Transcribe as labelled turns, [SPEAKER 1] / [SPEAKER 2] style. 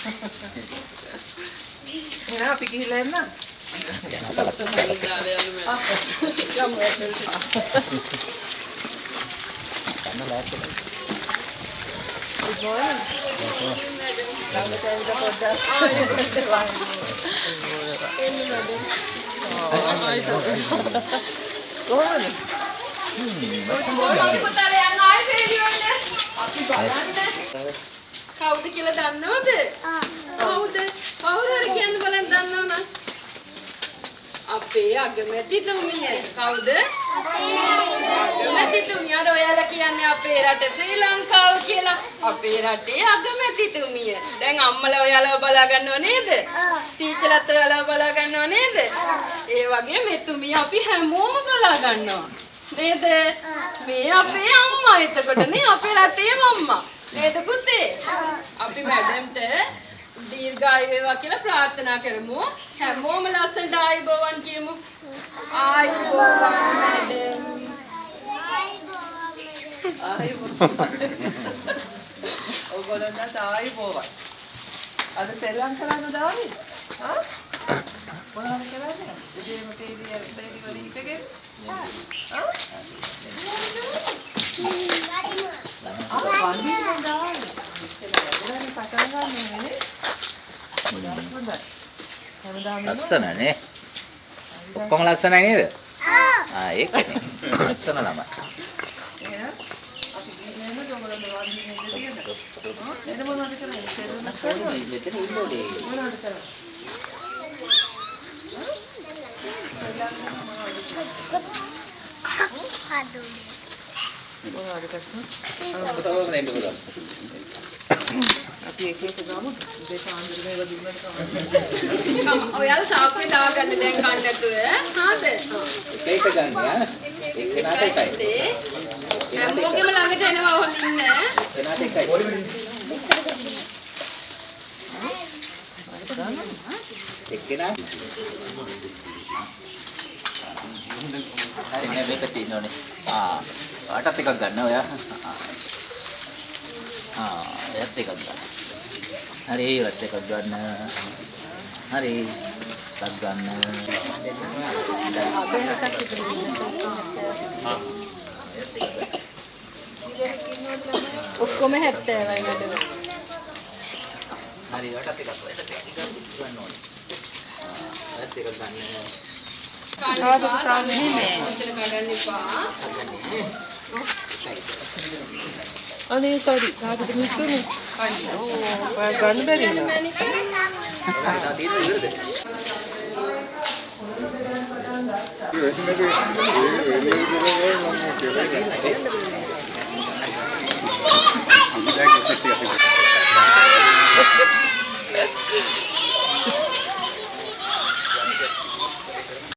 [SPEAKER 1] එහෙනම් අපි ගිහිල්ලා එන්න. Good morning. ළඟට ඇවිල්ලා පොඩ්ඩක්. කොහොමද?
[SPEAKER 2] මගේ පුතාලා යන්න ආයෙ පේඩි වලට. අපි බලන්න. කවුද කියලා දන්නවද? කවුද? කවුරු හරි කියන්න බලන්න දන්නවනම්. අපේ අගමැතිතුමිය. කවුද? අගමැතිතුමිය. අර ඔයාලා කියන්නේ අපේ රට ශ්‍රී ලංකාව කියලා. අපේ රටේ අගමැතිතුමිය. දැන් අම්මලා ඔයාලව බලා ගන්නව නේද? ටීචර්ලත් ඔයාලව බලා ගන්නව නේද? ඒ වගේ මෙතුමිය අපි හැමෝම බලා ගන්නවා. නේද? මේ අපේ අම්මා එතකොට නේ අපේ රටේම අම්මා. නේද පුතේ? අපි මැඩම්ට දීර්ඝායු වේවා කියලා ප්‍රාර්ථනා කරමු. හැමෝම ලස්සනට ආයුබෝවන් කියමු. ආයුබෝවන් මැඩම්.
[SPEAKER 1] ආයුබෝවන්. ඔයගොල්ලන්ට ආයුබෝවන්. අද සෙල්ලම් කරන්නද ආවේ? ආ? මොනවද කරන්නේ? උදේම පේරිය පේරි වල හිටගෙන? ආ? ආ වඳින්නද ආවේ? ඉස්සෙල්ලා වැදලානේ පටන් ගන්න ඕනේ නේ. ගොඩක් හොඳයි. හැමදාම එනවා.
[SPEAKER 3] ලස්සන නේ. ඔක්කොම ලස්සනයි නේද? ආ ඒකනේ. ලස්සන ළමයි.
[SPEAKER 1] එහෙනම් අපි ගිහින් එන්න ඔයගොල්ලෝ වඳින්න ඉන්න තියෙන. ආ එන්න මොනවද කරන්නේ? සෙල්ලම් කරනවද?
[SPEAKER 3] මෙතන ඉන්න ඕනේ.
[SPEAKER 1] මොනවද කරන්නේ? සෙල්ලම් කරන මොනවද කරන්නේ? මොනවද කරන්නේ?
[SPEAKER 3] තවම දෙන්න පුළුවන්.
[SPEAKER 1] අපි එක එක ගමු. උදේ පාන්දර මේවා දුන්නට කමක් නැහැ.
[SPEAKER 2] ඔයාලා සාප්පේ දාගන්න දැන් කන්න නැතුව. හාද?
[SPEAKER 3] එක එක ගන්න ඈ. එක්කෙනාට එකයි.
[SPEAKER 2] පුතේ. හැමෝගෙම ළඟට එනවා ඔහොම ඉන්න.
[SPEAKER 3] එක්කෙනාට එකයි. එක්කෙනා හරි නෑ මේ පැත්තේ ඉන්න ඕනේ. ආ ඔයාටත් එකක් ගන්න ඔයා. ආ ඔයත් එකක් ගන්න. හරි ඔයත් එකක් ගන්න. හරි එකක් ගන්න.
[SPEAKER 2] ඔක්කොම 70යි මැඩම්.
[SPEAKER 3] හරි ඔයාටත් එකක් ඔයාටත් එකක් ගන්න ඕනේ. ඔයත් එකක් ගන්න.
[SPEAKER 2] කන්න එපා. ඔච්චර කඩන්න එපා.
[SPEAKER 1] අනේ සෝරි කාටද මිස් වුනේ? අයියෝ ඔයා ගන්න බැරි වුණා.
[SPEAKER 3] තව තියෙනවද ඉවරද?